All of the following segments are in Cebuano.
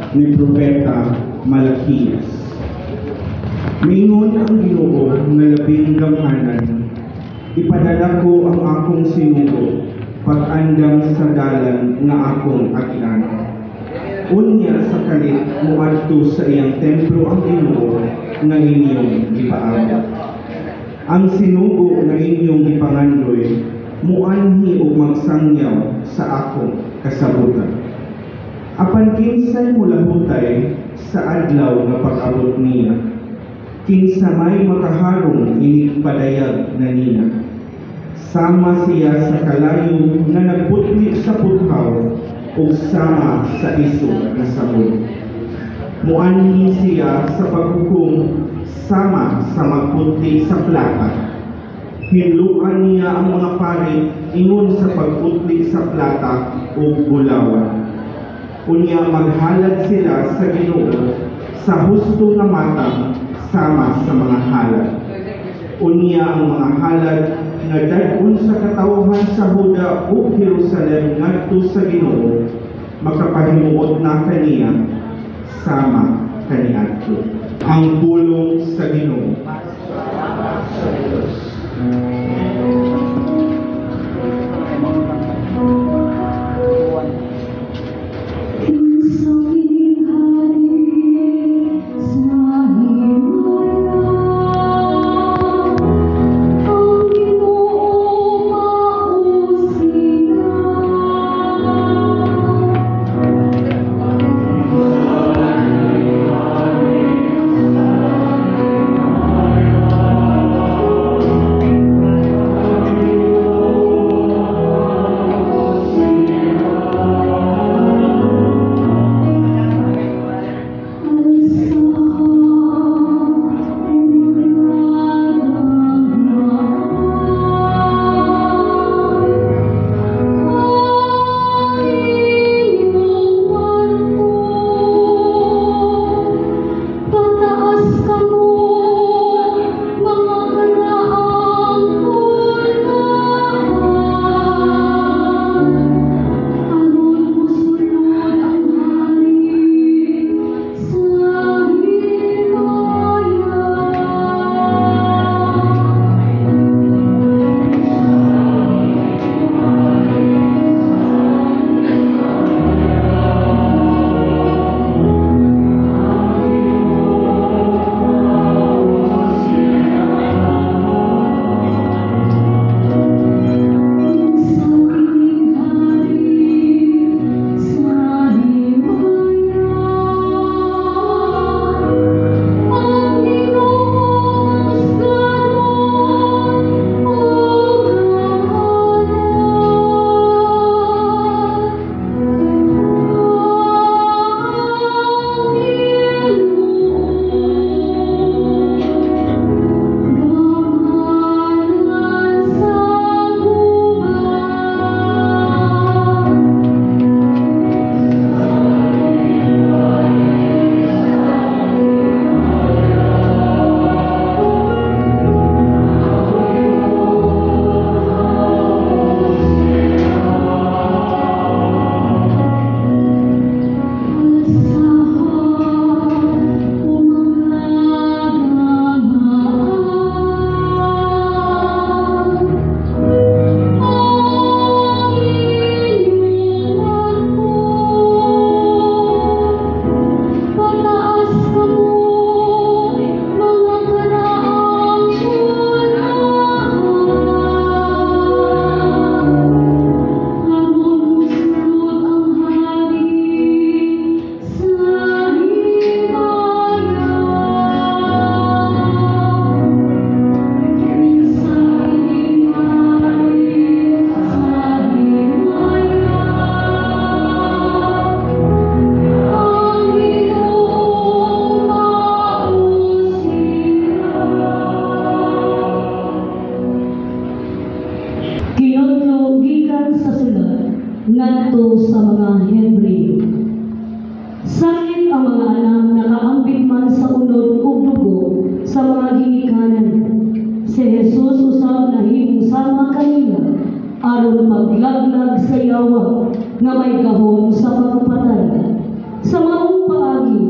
Ni Propeta Malakias. Mingon ang Ginoo nga labing gamhanan, ipadala ko ang akong sinugo pag-andam sa dalan nga akong agian. Unya sa kalit moadto sa iyang templo ang Ginoo nga inyong gipaabot. Ang sinugo nga inyong gipangandoy muanhi og magsangyaw sa akong kasabutan. Apan kinsay mulahutay sa adlaw nga pag-abot niya, kinsa may makaharong inig padayag na niya. Sama siya sa kalayo nga nagputli sa puthaw ug sama sa iso nga sabon. Muanhi siya sa paghukom sama sa magputli sa plata. Hinluan niya ang mga pari ingon sa pagputli sa plata ug bulawan. Unya maghalad sila sa Ginoo sa husto nga matang sama sa mga halad. Unya ang mga halad nga dad-on sa katawhan sa Huda ug Jerusalem ngadto sa Ginoo makapahimuot na kaniya sama kaniadto. Ang pulong sa Ginoo. Kinotlo gikan sa sulat ngadto sa mga Hebreo. Sakit ang mga anak nakaambit man sa unod ug dugo sa mga gingikanan. Si Jesus usab nahimong sama kanila aron maglaglag sa yawa. nga may gahom sa pagpatay. Sa maong paagi,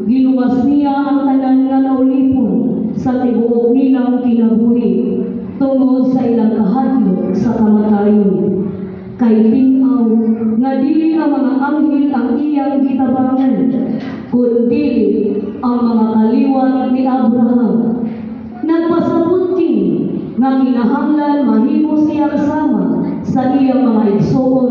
giluwas niya ang tanan nga naulipon sa tibuok nilang kinabuhi tungod sa ilang kahadlok sa kamatayon. Kay tin-aw nga dili ang mga anghel ang iyang gitabangan, kundi ang mga kaliwat ni Abraham. Nagpasabot kini nga kinahanglan mahimo siyang sama sa iyang mga igsoon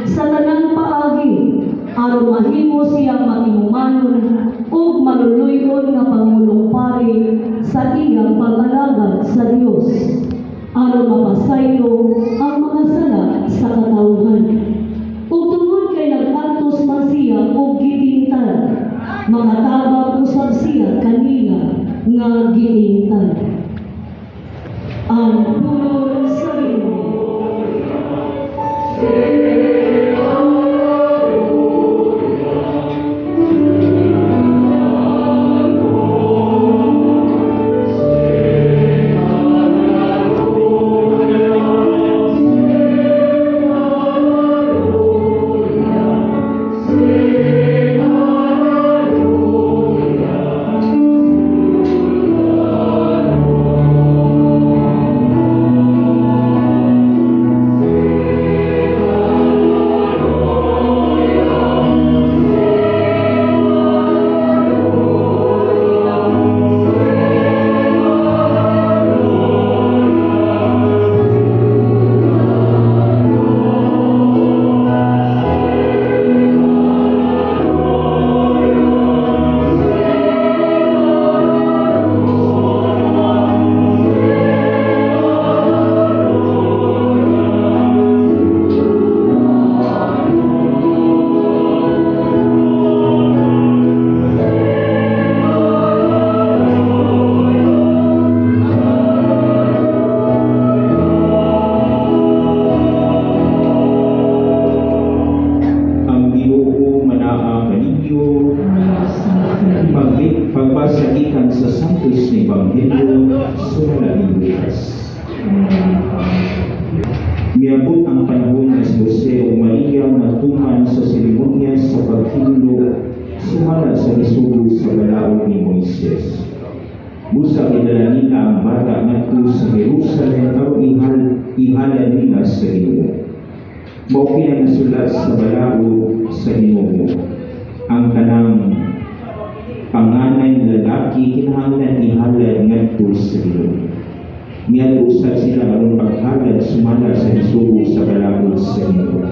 sa tanang paagi aron mahimo siyang matinumanon ug maluluy-on nga pangulong pari sa iyang pag-alagad sa Dios aron mapasaylo ang mga sala sa katawhan. Ug tungod kay nag-antos man siya og gitingtad, makatabang usab siya kanila nga gitingtad. Ang pulong sa Ginoo. Ang Ginoo manaa kaninyo. Pagbasa gikan sa Santos na Ebanghelyo sumala ni Lucas. Miabot ang panahon nga si Jose ug Maria natuman sa seremonya sa paghinlo sumala sa gisugo sa balaod ni Moises. Busa gidala nila ang bata ngadto sa Jerusalem aron ihalad nila sa Ginoo. Mao kini ang nasulat sa balaod sa Ginoo. Ang tanang panganay nga lalaki kinahanglan ihalad ngadto sa Ginoo. Miadto usab sila aron paghalad sumala sa gisugo sa balaod sa Ginoo.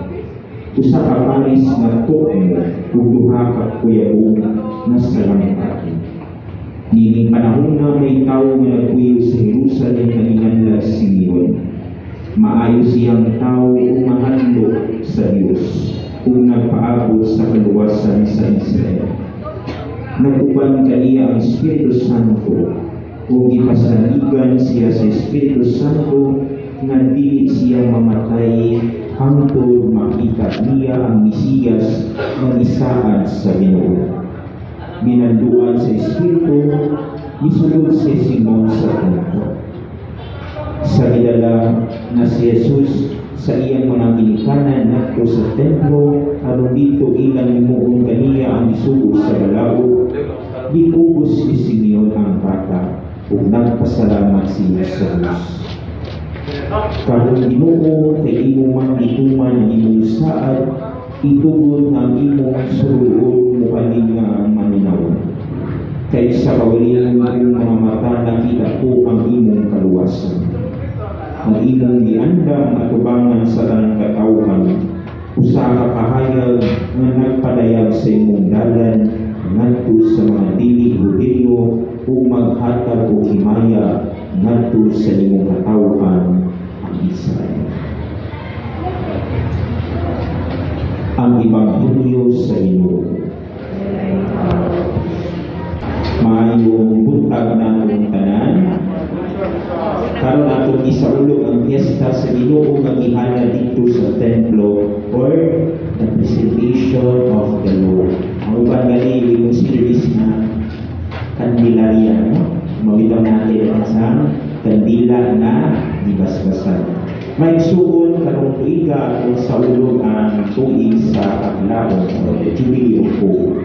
Usa ka paris nga tukmo ug duha ka kuyabong nga salampati. Niining panahon na may tawo nga nagpuyo sa Jerusalem nga ginganlan Simeon. Maayo siyang tawo ug mahadlok sa Dios ug nagpaabot sa kaluwasan sa Israel. Nag-uban kaniya ang Espiritu Santo ug gipasaligan siya sa Espiritu Santo nga dili siya mamatay hangtod makita niya ang Mesiyas nga gisaad sa Ginoo. Ginanduan sa Espiritu, gisulod si Simon sa templo. Sa gidala na si Jesus sa iyang mga ginikanan ngadto sa templo aron didto ilang himuon kaniya ang gisugo sa balaod, gipugos ni Simeon ang bata ug nagpasalamat siya sa Dios. Karon Ginoo, kay imo man gituman ang imong saad, itugot nga ang imong suroon mohalin nga maminaw. Kay sa kaugalingon kong mga mata nakita ko ang imong kaluwasan. Ang imong giandam atubangan sa tanang katawhan, usa ka kahayag nga nagpadayag sa imong dalan ngadto sa mga dili Hudiyo ug maghatag og himaya ngadto sa imong katawhan ang Israel. Ang Ebanghelyo sa Ginoo. Maayong buntag natong tanan. Karon atong isaulog ang piyesta sa Ginoo nga gihalad didto sa templo or the presentation of the Lord. Ang uban gani we consider this na Candelaria, no? Mawitaw natin ang isang kandila na gibasbasan. May suon karong Karong tuiga atong saulog ang tuig sa paglaom or the Jubilee of Hope.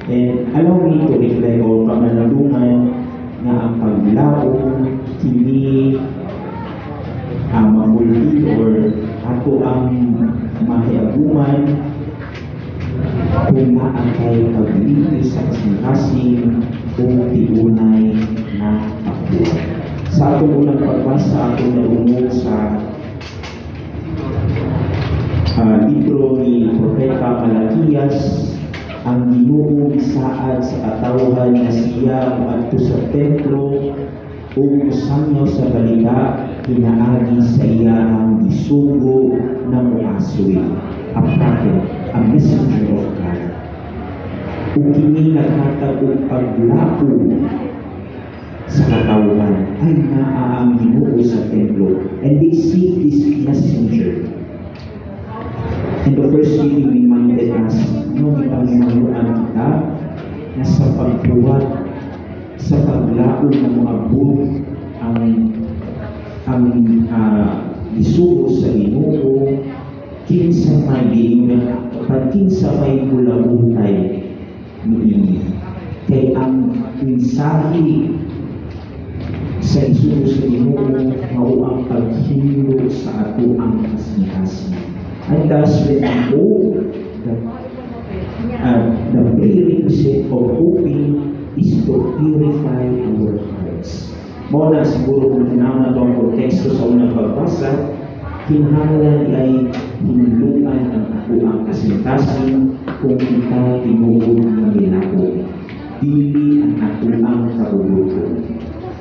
And allow me to reflect on pangalandungan nga ang paglaom kini ang ma-fulfill or ato ang mahiaguman kung naa kay paglimpyo sa kasing-kasing kung tiunay na pagbuhat. Sa atong unang pagbasa, atong nadungog sa libro ni Propeta Malakias, ang Ginoo gisaad sa katawhan nga siya moadto sa templo ug mosangyaw sa balita pinaagi sa iya ang gisugo na moasoy, a prophet, a messenger of God. Ug kini naghatag og paglaom sa katawhan ay naa ang Ginoo sa templo, and they seek this messenger. And the first reading reminded us, no, gipanginahanglan kita na sa pagbuhat, sa paglaom na moabot ang gisugo sa Ginoo, kinsa may giingon pag kinsa may mulabutay niini, kay ang mensahe sa gisugo sa Ginoo mao ang paghinlo sa ato ang kasing-kasing. And thus, when we hope, the prerequisite of hoping is to purify our hearts. Mao na siguro kung tanaw na ang konteksto sa unang pagbasa, kinahanglan ay hinluan ang ato ang kasing-kasing kung kita tinuod nga milaom. Dili ang ato ang kabubut-on.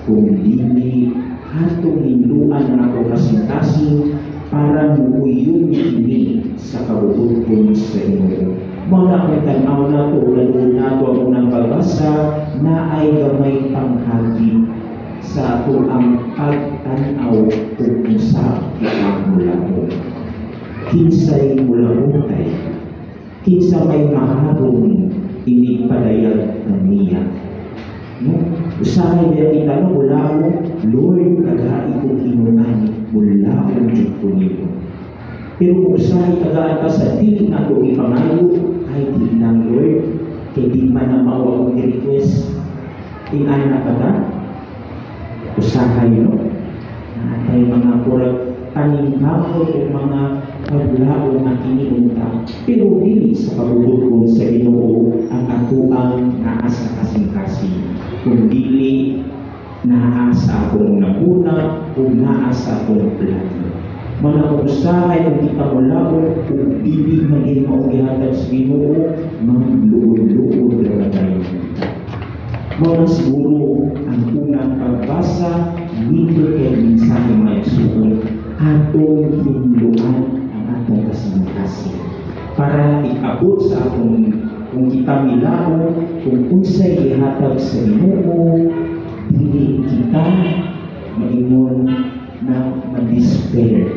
Kung dili atong hinluan ang ato kasing-kasing para muuyon kini sa kabubut-on sa Ginoo. Mao na kung tan-aw nato, nadungog nato ang unang pagbasa na ay gamay panghagi sa ato ang pagtan-aw kung unsa kita mulaom. Kinsay mulabutay, kinsa may maharong inig padayag niya. No? Usahay diya kita, no, mulaom, "Lord, tagai ko hinungan, mulaom jud ko nimo." Pero kung usahay tagaan ka sa dili nato ipangayo, "Ay, di lang, Lord, kay di man na mao akong i-request." Ingana ba ta? Usahay, no? Natay mga kurag paningkamot o mga paglaom na kini unta. Pero dili sa kabubut-on sa Ginoo ang atuang naa sa kasing-kasing. Kung dili naa sa akong naguna o naa sa akong plano. Mga kung usahay kung kita mulaom kung dili maging mao gihatag sa Ginoo, magluod-luod ra tayo kita. Mao na siguro ang unang pagbasa nindot kay mensahe, mga igsuon, atong hinluan ang atong kasing-kasing para iabot sa atong kung kita milaom, kung unsay gihatag sa Ginoo, dili kita maingon na ma-despair.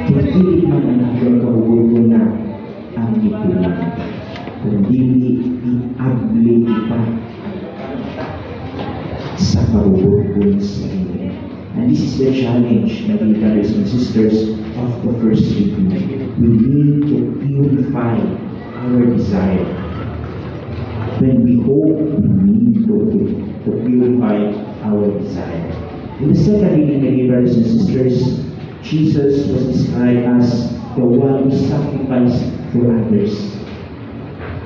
Kay dili man ang atong kabubut-on na ang gituman. Kung dili iabli kita sa kabubut-on sa Ginoo. And this is the challenge, my dear brothers and sisters, of the first reading. We need to purify our desire. When we hope, we need to purify our desire. In the second reading, my dear brothers and sisters, Jesus was described as the one who sacrificed for others.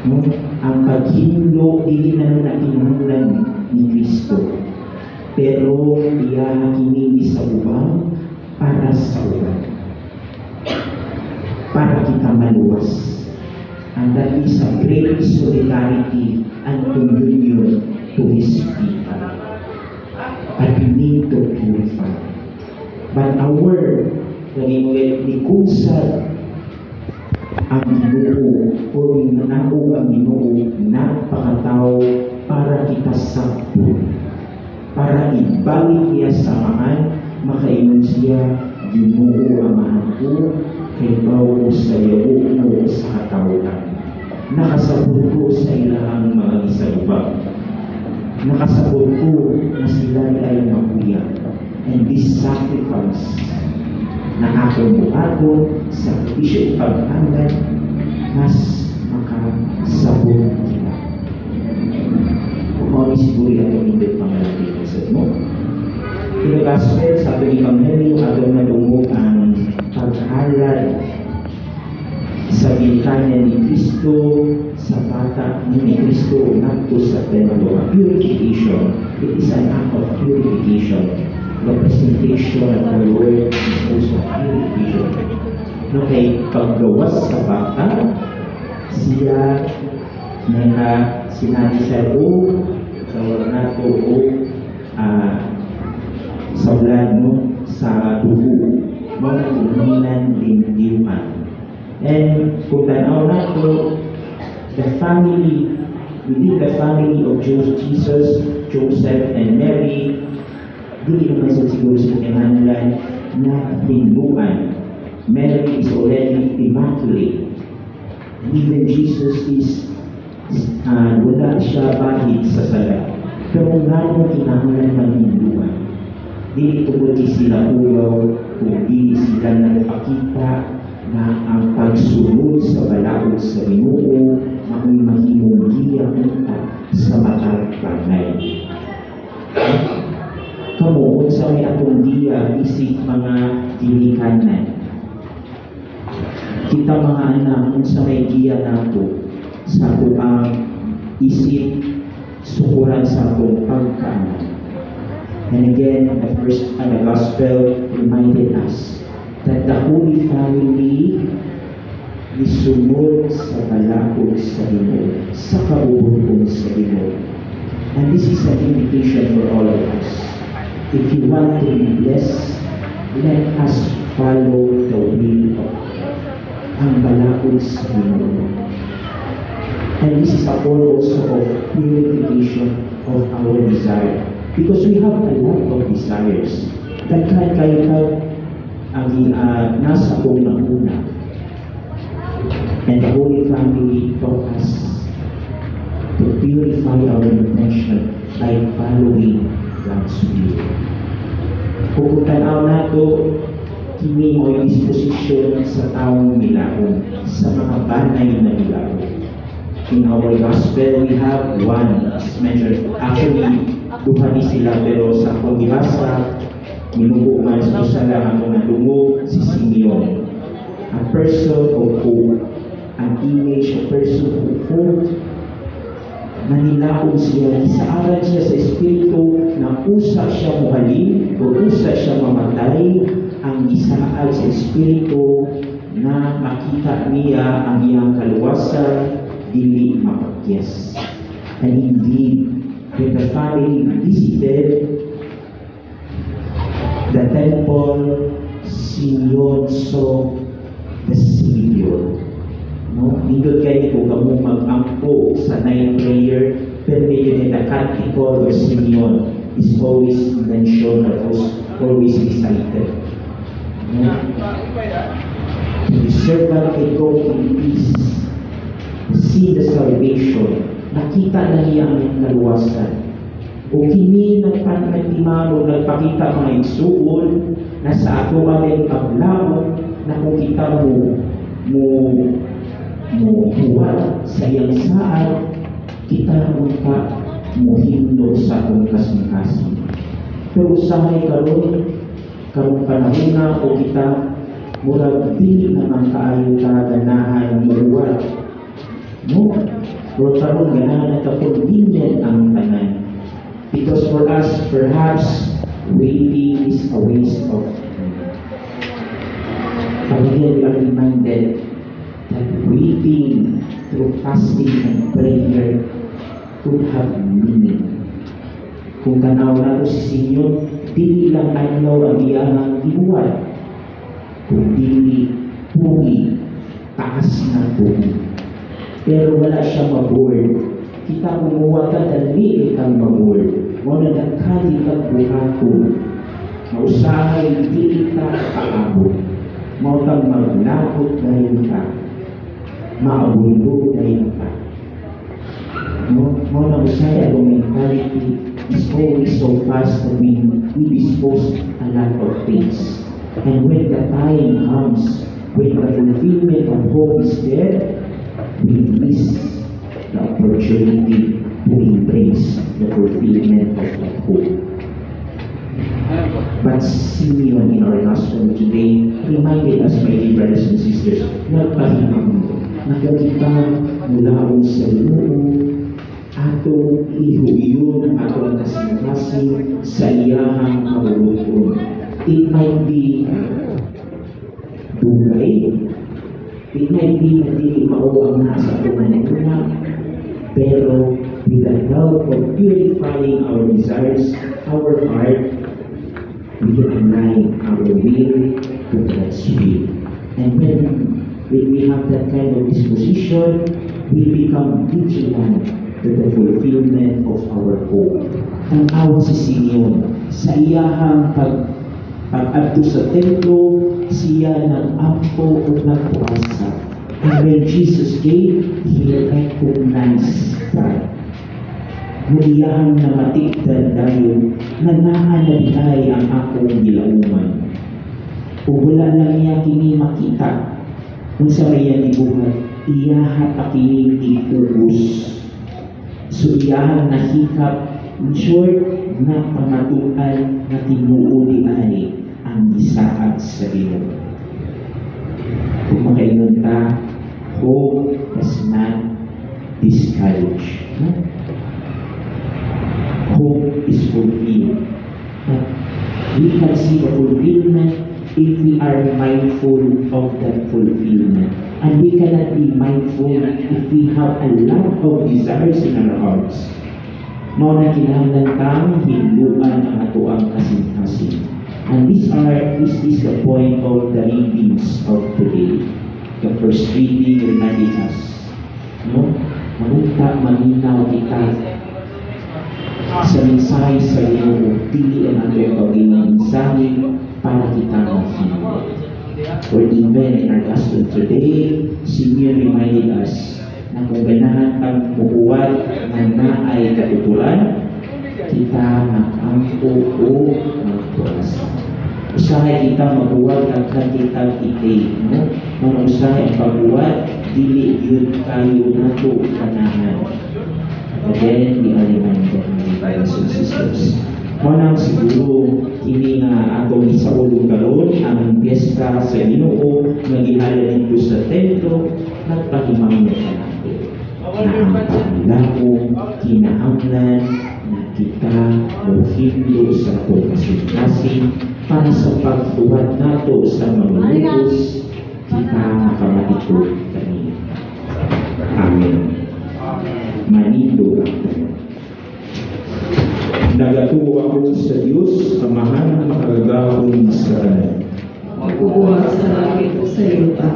No? Ang paghinlo, dili na lang na kinahanglan ni Kristo. Pero iya kini sa ubang para sa uban. Para kita maluwas. And that is a great solidarity and communion to His people. But we need to purify. But our naging likunsad ang Ginoo o naog ang Ginoo nagpakatao para kita sabton, para ibalik niya sa Amahan, makaingon siya, "Ginoo, Amahan ko, kay baw ko sa yabo mo sa katawhan. Nakasabot ko sa ilahang mga gisalubag. Nakasabot ko na sila ay makuya." And this sacrifice na akong buhaton. Buhaton, sakripisyo ug paghalad, mas makasabot kita. Kung mao ni siguro atong nindot pangalagay sa mo. In the Gospel, sa atong Ebanghelyo, atong nadungog ang paghalad sa ginikanan ni Kristo sa bata ni Kristo ngadto sa templo. A purification. It is an act of purification. The presentation of the Lord is also purification. No, kay paggawas sa bata, siya naka sinabi sa o sa nato o sa blood, no, sa dugo mao na kinahanglan limpyuhan. And kung tanaw nato, the family, within the family of Jesus, Joseph and Mary, dili naman sa siguro sa kinahanglan na hinluan. Mary is already immaculate. Even Jesus is wala siya bahid sa sala. Pero ngano kinahanglan maghinluan? Dili tungod kay sila uyaw, kung dili sila nagpakita na ang pagsunod sa balaod sa Ginoo mao'y mahimong giya unta sa matag banay. Kamo, unsa may atong giya isip mga ginikanan? Kita mga anak, unsa may giya nato sa atoang isip sukuran sa atong pagkaanak? And again, the first and the Gospel reminded us that the Holy Family nisunod sa balaod sa Ginoo, sa kabubut-on sa Ginoo. And this is an invitation for all of us. If you want to be blessed, let us follow the will of God. Ang balaod sa Ginoo. And this is a form also of purification of our desire. Because we have a lot of desires. Daghan kayo kag ang nasa atong una. And the Holy Family taught us to purify our intention by following God's will. Kung tanaw nato, kini mo disposisyon sa taong milaom, sa mga banay na milaom. In our Gospel, we have one is mentioned. Actually, duha ni sila, pero sa akong gibasa, minubo man sa usa lang ako nadungog, si Simeon. A person of hope, an image, a person of hope, nanilaom siya, gisaaran siya sa Espiritu na usa siya muhalin o usa siya mamatay, ang gisaad sa Espiritu na makita niya ang iyang kaluwasan, dili mapakyas. And indeed, when the family visited the temple, Simeon saw the Savior. No? Nindot kayo kung kamo mag-ampo sa night prayer, pero medyo in the canticle of Simeon is always mentioned or always recited. No? The servant can go in peace, see the salvation. Nakita na niya ang iyang kaluwasan. O kini nagtimano, nagpakita, mga igsuon, na sa ato ang paglaom na kung kita mo huwat sa iyang saad, kita unta mohimlo sa atong kasing-kasing. Pero usahay karon, karong panahon na o kita murag dili naman kaayo ta ganahan muhuwat. No? Pero karon ganahan na ta convenient ang tanan. Because for us, perhaps, waiting is a waste of time. But again, we are reminded that waiting through fasting and prayer could have meaning. Kung tanaw nato si Simeon, dili lang adlaw ang iyahang gibuhat, kung dili tuig, taas na tuig. Pero wala siya maboard. Kita kumuha ka, dali kang maboard. Mao na daghan kang buhaton. Mausahay dili ka kaabot. Mao tang maglakot dayon ka. Maabulo dayon ka. No? Mao na usahay ang mentality is always so fast that we dispose a lot of things. And when the time comes, when the fulfillment of hope is there, we miss the opportunity to embrace the fulfillment of that hope. But Simeon in our gospel today reminded us, my dear brothers and sisters, nagpahimangno na kung kita mulaom sa Ginoo, atong ihuyon ang atong kasing-kasing sa iyahang kabubut-on. It might be dugay, it might be na dili mao ang nasa atong hunahuna, pero with the help of purifying our desires, our heart, we align our will to God's will. And when we have that kind of disposition, we become vigilant to the fulfillment of our hope. Tan-awa si Simeon sa iyahang pag-adto sa templo, siya nag-ampo o nagpuasa. And when Jesus came, he recognized God. Nga iyahang namatikdan dayon na naa na diay ang akong gilauman. Ug wala lang niya kini makita unsa may iyang gibuhat, iyaha pa kini giubos. So iyahang nahikap, in short, napamatuan na tinuod diay ang gisaad sa Ginoo. Kung makaingon ta, hope does not discourage. No? Hope is fulfilled. But we can see the fulfillment if we are mindful of that fulfillment. And we cannot be mindful if we have a lot of desires in our hearts. Mao na kinahanglan tang hinluan ang atoang kasing-kasing. And this is the point of the readings of today. The first reading reminded us, no? Manunta maminaw kita sa mensahe sa Ginoo, dili ang atong kaugalingong mensahe para kita mahimo. Or even in our gospel today, Simeon reminded us na kung ganahan tang muhuwat nga naay katuturan, kita mag-ampo o magpuasa. Usahay kita maghuwat, daghan kita i-take, no? Mga usahay ang paghuwat, dili gyud kayo nato ganahan. Again, we are reminded, my brothers and sisters. Mao nang siguro kini nga atong isaulog karon ang piyesta sa Ginoo nga gihalad didto sa templo, nagpahimangno kanato na ang paglaom kinahanglan na kita mohinlo sa atong kasing-kasing para sa pagtuwat nato sa Manunubos, kita makamatikod kaniya. Amen. Manindog ang tanan. Nagatuo ako sa Dios, Amahan makagagahom sa tanan. Magbubuhat sa langit ug sa yuta,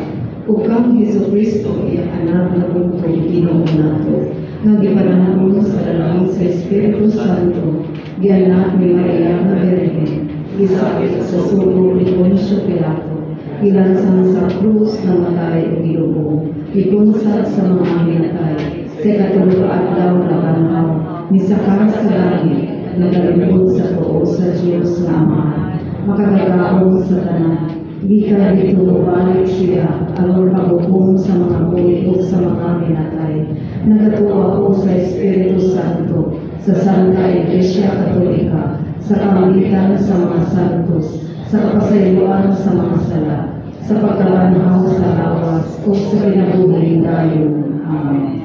ug kang Hesus Kristo, iyang anak nga bugtong Ginoo nato, nga gipanangkon sa lalang sa Espiritu Santo, gianak ni Maria nga Birhen, gisakit sa sugo ni Poncio Pilato, gilansang sa krus, namatay ug gilubong, gikunsad sa mga minatay, sa ikatulo ka adlaw nabanhaw, misaka sa langit, nagalingkod sa tuo sa Dios nga Amahan, makagagahom sa tanan. Gikan didto mobalik siya aron paghukom sa mga buhi ug sa mga minatay. Nagatuo ako sa Espiritu Santo, sa Santa Iglesia Katolika, sa kamalitan sa mga santos, sa kapasayloan sa mga sala, sa pagkabanhaw sa lawas, ug sa kinabuhing dayon. Amen.